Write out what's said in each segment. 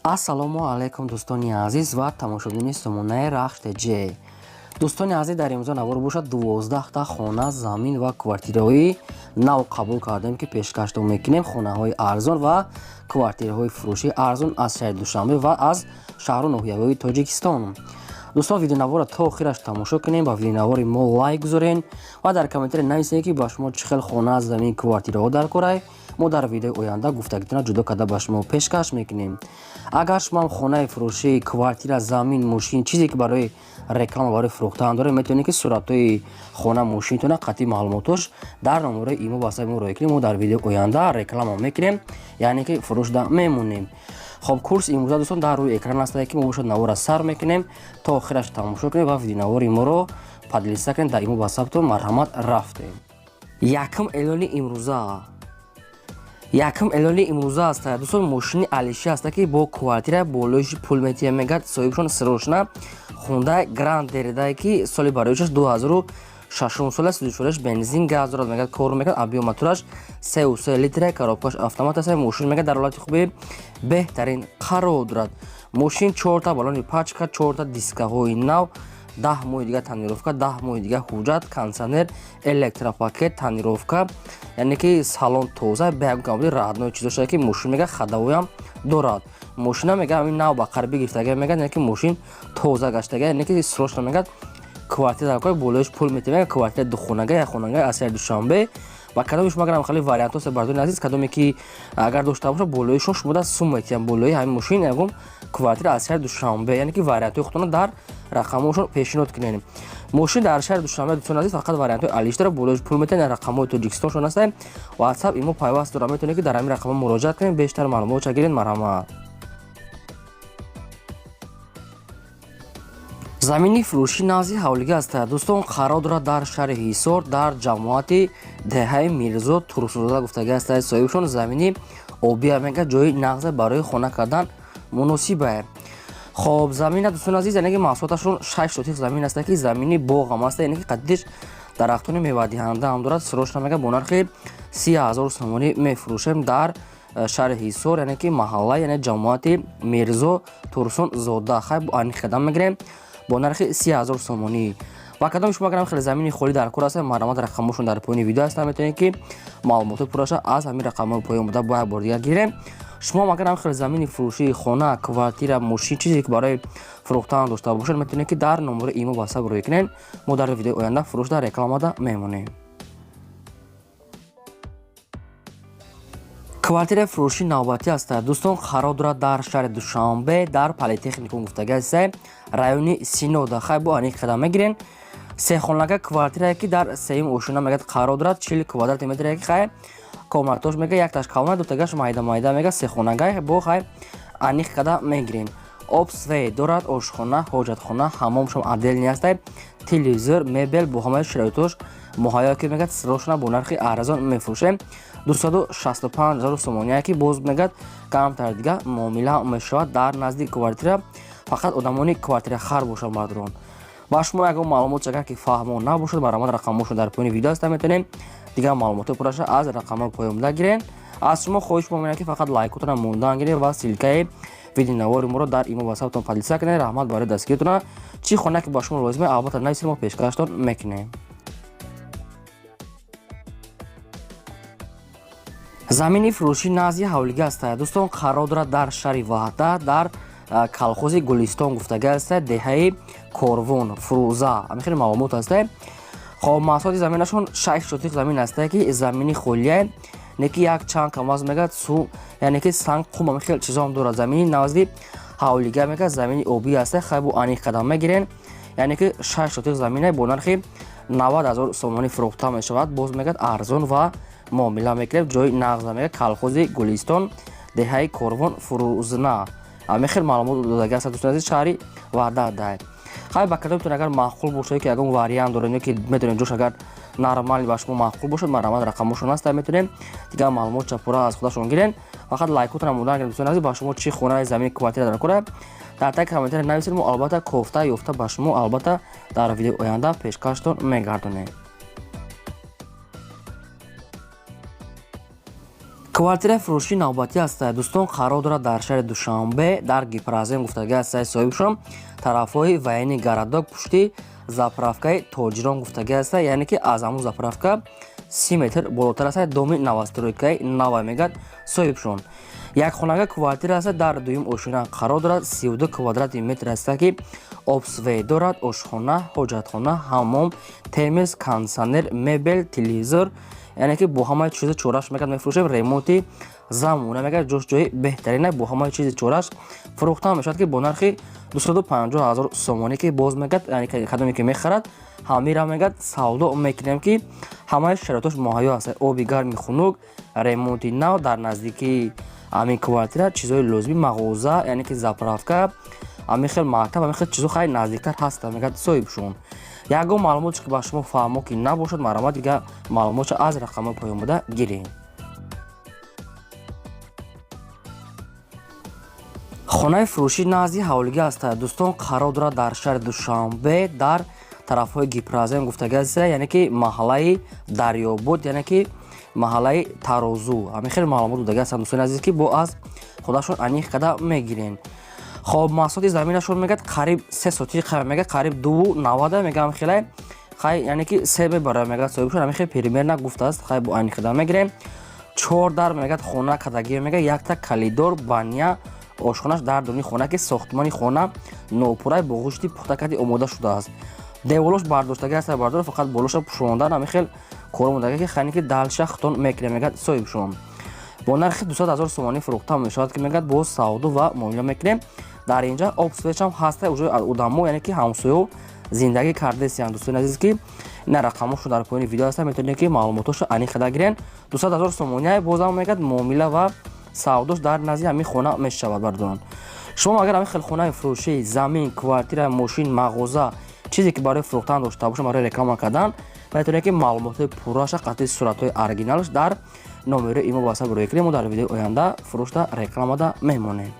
Ассалому алайкум, дӯстони азиз ва тамошобинони сомонаи Рахш ТЖ. Дӯстони азиз, дар имрӯза навор бошад, 12та хона, замин ва квартираҳои нав қабул кардем, ки пешкаштон мекунем. Хонаҳои арзон ва квартираҳои фурӯшии арзон аз шаҳри Душанбе ва аз шаҳру ноҳияҳои Тоҷикистон. Дӯстон, видеонаворро то охираш тамошо кунем, ба видеонавори мо лайк гузорен ва дар комментария нависед, ки ба шумо чӣ хел хона, замин, квартираҳо дар корай. Мо дар видеои оянда гуфтагитона ҷудо карда ба шумо пешкаш мекунем. Агар шумоам хонаи фурӯшӣ, квартира, замин, мошин, чизе ки барои реклама, барои фурӯхтан доред, метавонед, ки суратҳои хона, мошинтона қатъи маълумотош дар номерои имо ватсапи мо роя кунед. Мо дар видеои оянда реклама мекунем, яъне ки фурӯшда мемонем. Хоб, курс имрӯза, дӯстон, дар рӯи экран астае, ки мо бошад навора сар мекунем, то охираш тамошо кунем ва видеонавори моро поделиться кунем дар имо ватсаптон. Марҳамат, рафтем. Якум эълони имрӯза, якум эълони имрӯза аст, дӯстон. Мошини Алиши аста, ки бо квартира болоиши пул метиҳа, мегӯяд соҳибшон. Срочно Хундай Гранд Деридае, ки соли бароишаш 2006 сола, судишолаш, бензин, газ дорад, мегӯяд, кор мекунад, объём мотораш 3,3 литра, коробкаш автомат аст. Мошин, мегӯяд, дар ҳолати хуби беҳтарин қарор дорад. Мошин чорта балони пачка, чорта дискаҳои нав, 10 моҳи дига тонировка, 10 моҳи дига ҳуҷҷат, кондитсионер, электропакет, тонировка, яъне ки салон тоза, беягон родной чизо шуда, ки мошин, мега, ходовойам дорад. Мошина, мега, ҳамин нав ба қарибӣ гирифтага, мега, яъне ки мошин тоза гаштага, яъне ки срочно, мегӯяд, квартира болоиш пул метиҳем, мега, квартира духонага, якхонага аз шаҳри Душанбе. Ба кадоми шумо агарам хеле вариантҳо, бардони азиз, кадоме ки агар дошта бошад, болоишон шумо да сум метиҳам, болои ҳамин мошин ягон квартира аз шаҳри Душанбе, яъне ки вариантҳои худтона дар рақамҳошон пешниҳод кунем. Мошин дар шаҳри Душанбе, дӯстони азиз, фақат вариантҳои алиш дора, болоиш пул метиҳем. Рақамҳои Тоҷикистоншон ҳастем, ватсап, имо пайваст дора, метавонед, ки дар ҳамин рақамҳо муроҷиат кунем, бештар маълумотша гиред. Марҳамат. Замини фурӯшӣ назди ҳавлига аст, дӯстон, қарор дорад дар шаҳри Ҳисор, дар ҷамоати деҳаи Мирзо Турсунзода гуфтага аст соҳибшон. Замини обия, мега, ҷои нағзе барои хона кардан муносибае. Хоб, замина, дӯстони азиз, яъне ки маҳсулоташон 6 сотих замин аст, ки замини боғам аст, яъне ки қаддиш дарахтони мевадиҳанда ҳам дорад. Срочно, мега, бо нархи 30 000 сомонӣ мефурӯшем дар шаҳри Ҳисор, яъне ки маҳалла, яъне ҷамоати Мирзо Турсунзода. Хай, аниқ қадам мегирем, бо нархи 30 000 сомонӣ. Ва кадоми шумо агарам хеле замини холӣ дар кор аст, марҳамат, рақамҳошон дар поёни видео ҳастанд, метавонед, ки маълумоти пурраша аз ҳамин рақамҳои поён буда бо як бор дигар гирем. Шумо агарам хеле замини фурӯшии хона, квартира, мошин, чизе ки барои фурӯхтан дошта бошед, метавонед, ки дар номери имо ватсап рӯй кунед. Мо дар видеои оянда фурӯшда рекламада мемонем. Квартираи фурӯшии навбатӣ аст, дӯстон, қарор дорад дар шаҳри Душанбе, дар Политехникум гуфтага аст, райони Синода. Хай, бо аниқ қадам мегирем. Сехонага квартирае, ки дар сеюм ошона, мегӯяд, қарор дорад, 40 квадрати метре, ки хай комнатош, мега, якташ калона, дутагаш майда майда, мега, сехонага. Бо хай аниқ қадам мегирем. Об, свет дорад, ошхона, ҳоҷатхона, ҳамомшон отдельный аст, телевизор, мебел бо ҳамаи шароитош муҳайё, ки, мегӯяд, срочно бо нархи арзон мефурӯшем, 265 000 сомония, ки боз, мегӯяд, камтар дига муомила мешавад. Дар назди квартира фақат одамони квартирахар бошанд. Мардурон, ба шумо ягон маълумот агар ки фаҳмо набошад, марҳамат, рақамҳошон дар поёни видео аст, метавонем дигар маълумотҳои пурраша аз рақамҳои поёнбуда гирем. Аз шумо хоҳиш мекунем, ки фақат лайкотона мондан гирем ва ссылкаи видеонавори моро дар имо ватсаптон поделиться кунед. Раҳмат барои дастгиритона. Чӣ хона ки ба шумо лозима, албатта нависед, мо пешкаштон мекунем. Замини фурӯшӣ назди ҳавлига аст, дӯстон, қарор дорад дар шаҳри Ваҳдат, дар колхози Гулистон гуфтага аст, деҳаи Корвон Фурӯза. Ҳамин хеле маълумот аст. Хоб, маҳсулоти заминашон 6 сотих замин аст, ки замини холия, не ки як чанд камаз, мегӯяд, су, яъне ки санг, қум, ҳамин хел чизоам дорад. Замини назди ҳавлига, мегӯяд, замини обӣ аст. Хай, бо аниқ қадам мегирем, яъне ки 6 сотих замина бо нархи 90 000 сомонӣ фурӯхта мешавад. Боз, мегӯяд, арзон ва муомила мекунем. Ҷои нағза, мегӯяд, колхози Гулистон, деҳаи Корвон Фурӯзна. Ҳамин хел маълумот додага аст, дӯстони азиз, шаҳри Ваҳдат дай. Хай, ба кадомтон агар маъқул бошад, ки ягон вариант дорем, ки метавонем ҷош агар нормал ба шумо маъқул бошад, марҳамат, рақамҳошон аст, метавонем дигар маълумот чапура аз худашон гирем. Фақат лайкотона мондан гирем. Дӯстони азиз, ба шумо чӣ хонаи, замини, квартира дар кора, дар таги комментария нависед, мо албатта кофта ёфта ба шумо албатта дар видеои оянда пешкаштон мегардонем. Квартираи фурӯшии навбатӣ ҳастад, дӯстон, қарор дорад дар шаҳри Душанбе, дар Гипрозем гуфтагӣ ҳастад соҳибшон, тарафҳои военный городок, пушти заправкаи Тоҷирон гуфтагӣ ҳастад, яъне ки аз ҳамун заправка 30 метр болотар ҳастад, доми новостройкаи нава мегӯяд соҳибшон. Якхонага квартира ҳастад, дар дуюм ошёна қарор дорад, 32 квадрати метр ҳастад, ки об свет дорад, ошхона, ҳоҷатхона, ҳаммом, термос, кондитсионер, мебел, телевизор, яъне ки бо ҳамаи чизи чораш мегӯяд мефурӯшем, ремонти замона мегӯяд, ҷош ҷои беҳтарина, бо ҳамаи чизи чораш фурӯхта мешавад, ки бо нархи 250 ҳазор сомонӣ, ки боз мегӯяд, яъне кадоме ки мехарад, ҳамира мегӯяд савдо мекунем, ки ҳамаи шароитош муҳайё аст, оби гарми хунук, ремонти нав, дар наздикии ҳамин квартира чизҳои лозимӣ, мағоза, яъне ки заправка, ҳамин хел мактаб, ҳамин хел чизҳо хеле наздиктар ҳастанд, мегӯяд соҳибшон. Ягон маълумоте ки ба шумо фаҳмо ки набошад, марҳамат, дигар маълумотшо аз рақамҳои поён буда гирем. Хонаи фурӯшӣ назди ҳавлигӣ ҳастад, дӯстон, қарор дорад дар шаҳри Душанбе, дар тарафҳои Гипрозем гуфтагӣ аст, яъне ки маҳаллаи Дарёбод, яъне ки маҳаллаи Тарозу. Ҳамин хеле маълумот додагӣ ҳастанд, дӯстони азиз, ки бо аз худашон аниқ карда мегирен. Хоб, маҳсулоти заминашон мегӯяд қариб 3 сотих, мегӯяд қариб 2,90 мегӯям, хеле хай, яъне ки се мебарад, мегӯяд соҳибшон, ҳамин хел примерно гуфтааст, хай бо аниқ карда мегирем. Чор дар мегӯяд хона кардагӣ, мегӯяд якта коридор, баня, ошхонаш дар дуни хона, ки сохтмони хона нопурай, бо ғушти пухта карди омода шудааст, деволош бардоштагӣ аст, бардор, фақат болоша пӯшондан, ҳамин хел кор омодагӣ, ки хайне ки дальше хутон мекунем, мегӯяд соҳибшон. Бо нархи 200 ҳазор сомонӣ фурӯхта мешавад, ки мегӯяд боз савдо ва муомила мекунем. Дар инҷа об свет ам ҳаста, уже одамо, яъне ки ҳамсоё зиндагӣ кардесиянд, дӯстони азиз, ки ина рақамошон дар поёни видео ҳаста, метавонед ки маълумотошо аниқ карда гирен. 200 ҳазор сомония, бозам мегӯяд муомила ва савдош дар назди ҳамин хона мешавад. Бардорон, шумо агар ҳамин хел хонаи фурӯшӣ, замин, квартира, мошин, мағоза, чизе ки барои фурӯхтан дошта бошад, барои реклама кардан, метавонед ки маълумотҳои пурраша қатъи суратҳои оригиналш дар номерои имо васап рӯя кунем, мо дар видеои оянда фурӯшда рекламада мемонем.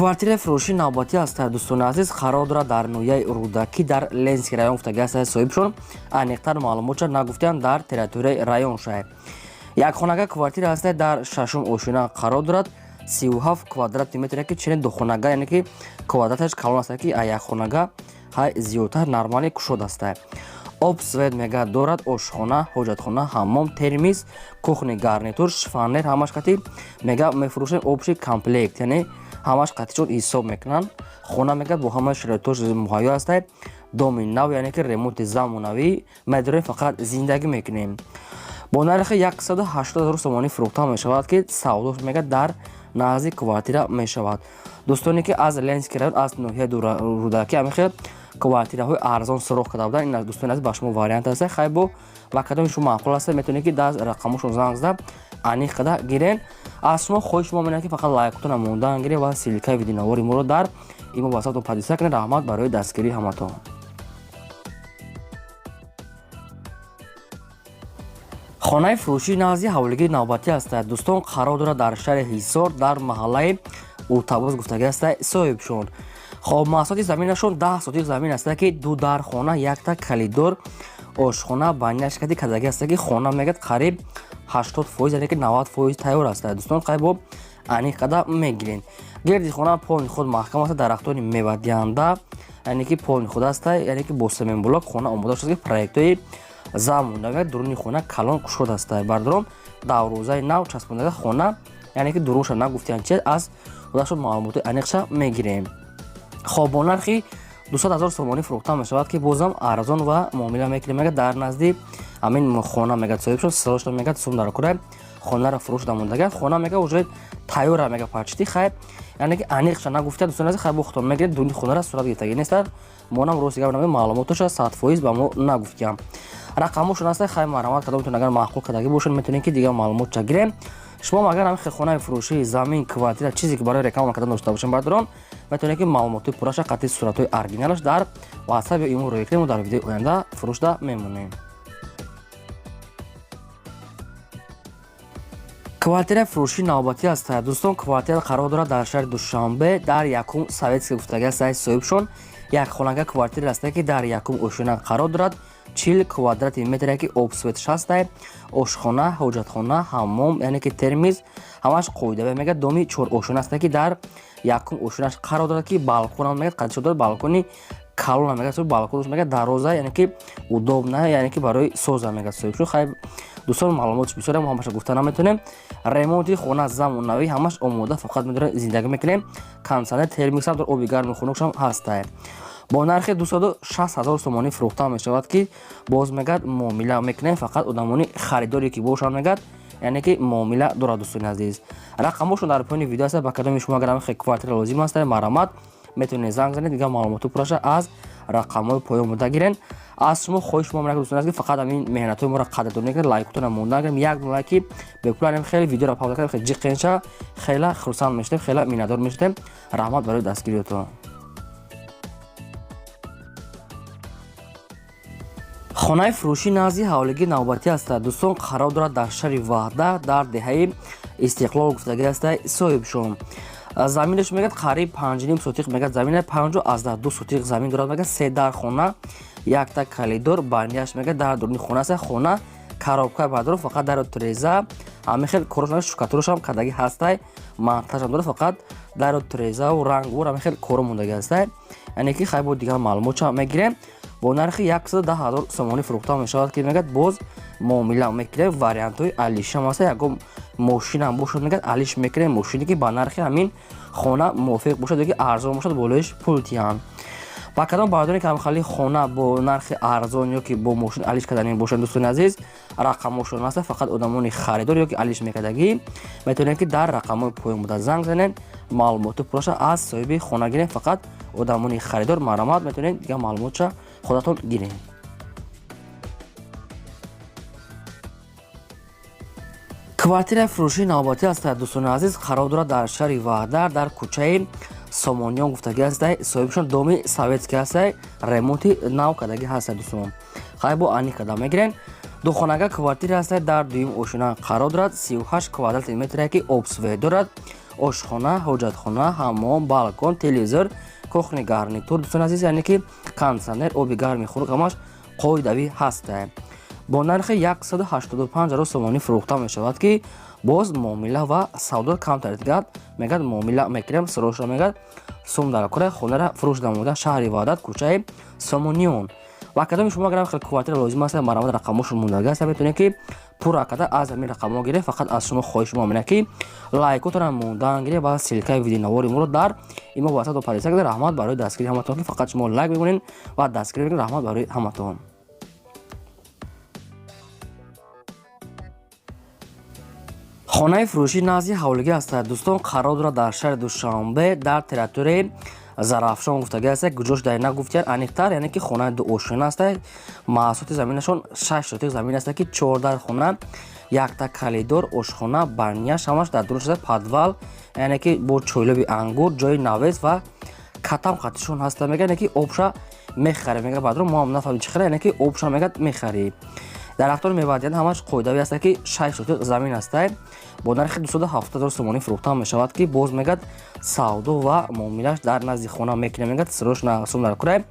Квартираи фурӯшии навбатӣ ҳастад, дӯстони азиз, қарор дорад дар ноҳияи Рӯдакӣ, дар Ленинский район гуфтагӣ ҳастад соҳибшон, аниқтар маълумотша нагуфтаанд, дар территорияи район шай. Якхонага квартира ҳастад, дар шашум ошёна қарор дорад, 37 квадрати метр, ки чунин духонага, яъне ки квадраташ калон аст, ки якхонага ҳай зиёдтар нормалӣ кушод аст. Об свет мега дорад, ошхона, ҳоҷатхона, ҳаммом, термис, кухни гарнитур, шифоньер, ҳамаш қати мега мефурӯшем, общий комплект, яъне ҳамаш қатичон ҳисоб мекунанд. Хона мегӯяд бо ҳамаи шароитош муҳайё ҳастад, доми нав, яъне ки ремонти замонавӣ, медорем, фақат зиндагӣ мекунем. Бо нархи 180 ҳазор сомонӣ фурӯхта мешавад, ки савдош мегӯяд дар назди квартира мешавад. Дӯстоне ки аз Ленинский район, аз ноҳияи Рӯдакӣ ҳамин хел квартираҳои арзон суроғ карда буданд, ин, дӯстони азиз, ба шумо вариант аст. Хай, бо ва кадоми шумо маъқул аст, метавонед ки дар рақамошон занг зада аниқ карда гирен. Аз шумо хоҳиш мо менам, ки фақат лайкотона мондан гиред ва ссылкаи видеонавори моро дар имо ватсаптон поделиться кунед. Раҳмат барои дастгирии ҳаматон. Хонаи фурӯшии назди ҳавлигии навбатӣ ҳастад, дӯстон, қарор дорад дар шаҳри Ҳисор, дар маҳаллаи Ултабоз гуфтагӣ ҳастад соҳибшон. Хоб, маҳсулоти заминашон 10 сотих замин аст, ки ду дар хона, якта коридор, ошхона, баняш кади кардагӣ аст, ки хона мегӯяд қариб 80%, яъне ки 90% тайёр аст. Дӯстон, қайбо аниқ карда мегирен. Гирди хона полный худ маҳкам аст, дарахтони мевадиҳанда, яъне ки полный худ аст, яъне ки бо семенблок хона омода шудааст, ки проектҳои замонавӣ, дуруни хона калон кушод аст. Бардором, даврӯзаи нав часпондага хона, яъне ки дурунша нагуфтиянд чи аз худашон, маълумоти аниқша мегирем. Хоб, бо нархи 200 ҳазор сомонӣ фурӯхта мешавад, ки бозам арзон ва муомила мекунем, мегӯяд дар назди ҳамин хона, мегӯяд соҳибшон, срочно мегӯяд сум дар кора, хонаро фурӯш намондагианд. Хона мега уже тайёра, мега почти, хайр, яъне ки аниқша нагуфта, дӯстони азиз, хайр, бо худтон мегиред, дуни хонара сурат гирифтагӣ нестад. Монам рости гап намегӯям, маълумоташа 100% ба мо нагуфтиям, рақамошон аст. Хайр, марҳамат, кадомтон агар маъқул кардагӣ бошед, метавонед ки дигар маълумотча гирем. Шумо агар ҳамин хонаи фурӯшии, замин, квартира, чизе ки барои реклама кардан дошта бошем, бардорон, метавонед ки маълумотҳои пурраша қатъи суратҳои оригиналаш дар ватсап ё имо рӯя кунем, дар видеои оянда фурӯшда мемонем. Квартираи фурӯшии навбатӣ аст, дӯстон. Квартира қарор дорад дар шаҳри Душанбе, дар якум Советский гуфтагӣ аст соҳибшон. Як хонага квартира аст, ки дар якум ошёна қарор дорад. 40 квадрати метре ки обсвет шастай, ошхона, ҳоҷатхона, ҳаммом, яъне ки термиз ҳамаш қоидавӣ. Мегӯяд, доми чорошона аст, ки дар якум ошонаш қарор дорад, ки балконам мегӯяд қадишо дорад, балкони калона мегӯяд, балконаш мегӯяд дароза, яъне ки удобна, яъне ки барои соза мегӯяд соҳибшо. Хай дӯстон, маълумотш бисёре, мо ҳамаша гуфта наметавонем. Ремонти хона замонавӣ, ҳамаш омода, фақат медорем зиндагӣ мекунем. Кондитсионер, термиксам дор, оби гарми хунукшам ҳастай. Бо нархи 260 ҳазор сомонӣ фурӯхта мешавад, ки боз мегӯяд муомила мекунем, фақат одамони харидоре ки бошанд, мегӯяд, яъне ки муомила дорад. Дӯстони азиз, рақамҳошон дар поёни видео аст. Ба кадоми шумо агар ҳамин квартира лозим аст, марҳамат, метавонед занг занед, дигар маълумоту пурраша аз рақамҳои поён буда гирен. Аз шумо хоҳиш мо дӯстони азиз, ки фақат ҳамин меҳнатҳои моро қадрдонӣ кунед, лайкотона монда гирем, як лайки бепул хеле видеоро пауза кардем, хеле ҷиқенша, хеле хурсанд мешудем, хеле миннатдор мешудем. Раҳмат барои дастгириётон. Хонаи фурӯшӣ назди ҳавлигӣ навбатӣ аст, дӯстон, қарор дорад дар шаҳри Ваҳдат, дар деҳаи Истиқлол гуфтагӣ аст. Соҳибшон заминаш мегӯяд қариб 5,5 сотиқ, мегӯяд замина 5,2 сотиқ замин дорад, мегӯяд се дар хона, якта калидор, банияш мегӯяд дар дуруни хона аст. Хона коробка бардор, фақат дару треза ҳамин хел корош, штукатурашам кардагӣ ҳастай, монтажам дорад, фақат дару трезаву рангвор ҳамин хел коро мондагӣ ҳастай. Яъне ки хай бо дигар маълумотша мегирем. Бо нархи 110 ҳазор сомонӣ фурӯхта мешавад, ки мегӯяд боз муомила мекунем, вариантҳои алишам аст, ягон мошинам бошад, мегӯяд алиш мекунем, мошине ки ба нархи ҳамин хона мувофиқ бошад ё ки арзон бошад, болоиш пул диҳанд. Ба кадом бардоре ки ҳамхали хона бо нархи арзон ё ки бо мошин алиш кардани бошанд, дӯстони азиз, рақамҳошон аст. Фақат одамони харидор ё ки алиш мекардагӣ метавонед, ки дар рақамҳои поён буда занг занед, маълумоти пурраша аз соҳиби хона гирем. Фақат одамони харидор, марҳамат, метавонед дигар маълумотша худатон гирем. Квартираи фурӯшии навбатӣ аст, дӯстони азиз, қарор дорад дар шаҳри Ваҳдат, дар кӯчаи Сомониён гуфтагӣ ҳастай. Соҳибшон доми советский ҳастай, ремонти нав кардагӣ ҳастай, дӯстон, хай бо ани карда мегирен. Духонага квартира ҳастай, дар дуюм ошина қарор дорад, 38 квадрати метре ки обсвет дорад, ошхона, ҳоҷатхона, ҳаммом, балкон, телевизор, кухни гарнитур, дӯстони азиз, яъне ки кондитсионер, оби гарми хунук ҳамаш қоидавӣ ҳастай. Бо нархи 185 ҳазор сомонӣ фурӯхта мешавад, ки боз муомила ва савдо камтар дигар мегӯяд муомила мекунем, сирошро мегӯяд сум дар кора хонара фурӯш намуда, шаҳри Ваҳдат, кӯчаи Сомониён. Ва кадоми шумо агар хел квартира лозим аст, марҳамат, рақамҳошон мондагӣ аст, метавонед ки пурра карда аз ҳамин рақамҳо гиред. Фақат аз шумо хоҳиш мо менад, ки лайкотонам мондан гиред ва ссылкаи видеонавори моро дар имо ватсап поделиться кунед. Раҳмат барои дастгири ҳаматон, ки фақат шумо лайк мемонед ва дастгирӣ мекунед. Раҳмат барои ҳаматон. Хонаи фурӯшӣ назди ҳавлигӣ аст, дӯстон, қарор дорад дар шаҳри Душанбе, дар территорияи Зарафшон гуфтагӣ аст. Куҷош дар нагуфтиян аниқтар, яъне ки хонаи дуошина аст. Маҳсулоти заминашон 6 сотиқ замин аст, ки чордар хона, якта калидор, ошхона, баняш ҳамаш дар дурун шуда, подвал, яъне ки бо чойлоби ангур, ҷои навес ва катам қатишон ҳаста. Мега, яъне ки обша мехарем, мега баъдро мо ҳам нафаҳмем чӣ хела, яъне ки обша мегӯяд мехарӣ. Дарахтони мевадиҳанда ҳамаш қоидавӣ аст, ки 6 сотиқ замин ҳастай. Бо нархи 270 ҳазор сомонӣ фурӯхта мешавад, ки боз мегӯяд савдо ва муомилаш дар назди хона мекунем, мегӯяд сирош сум дар курай.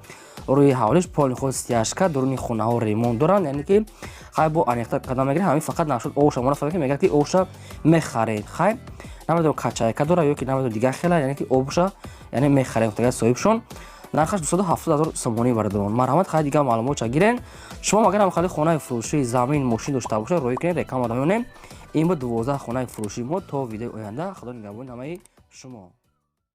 Рӯи ҳавлиш полный худ стяжка, дуруни хонаҳо ремонт доранд, яъне ки хай бо аниқтар када мегирем. Ҳамин фақат нашуд обша мо нафаҳмем, ки мегӯяд ки обша мехаред, хай намедонам качайка дора ё ки намедонам дигар хела, яъне ки обша яъне мехарем гуфтагӣ соҳибшон. Нархаш 270 ҳазор сомонӣ бардорон. Марҳамат, хай дигар маълумотша гирен. Шумо агар ҳам хали хонаи фурӯшии замин, мошин дошта бошед, роҳӣ кунед, реклама мемонем. Ин буд 12 хонаи фурӯшии мо. То видеои оянда, худо нигаҳбони ҳамаи шумо.